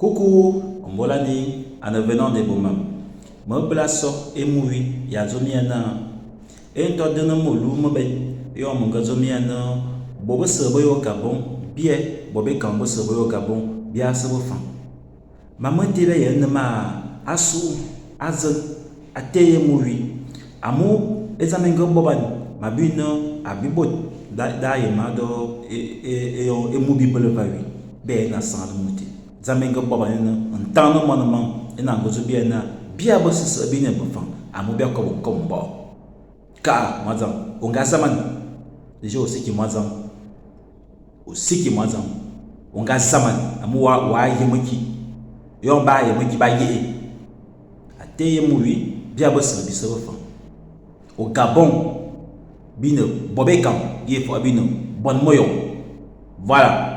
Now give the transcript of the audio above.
Coucou, mbola ning, a ne venant de bo mam. Me bela so ému wi ya dzô mia naa, é ntôô de ne melu mebèñ, éyong me nga dzô mia naa, bôt bese be y'ô Gabon, biè, bôt bekang bese be y'ô Gabon, bia se befan. Mam meté bia yen n'nem a sughu, a zen, a téé y'ému wi. Amu é dzam é nge boban, ma bui naa, abuiñ bôt da yem a do éyong ému bi bele va wi, bia yen naa sanghle môt té. Dzam é nge boban é ne, ntang moan mang éne a nga dzô bia naa, bia besese bi ne befan amu bia kobe nkôm mbokh. Kaa, moadzang, ô nga zaman. Déjà ô se ki moadzang. Ô se ki moadzang. Ô nga zaman amu waa, waa yeme ki. Éyong baa yeme ki, ba yeghe. A téé y'ému wi, bia bese bi se befan. Ô Gabon, bi ne bo bekang, ye faa bi ne boan meyong. Voilà.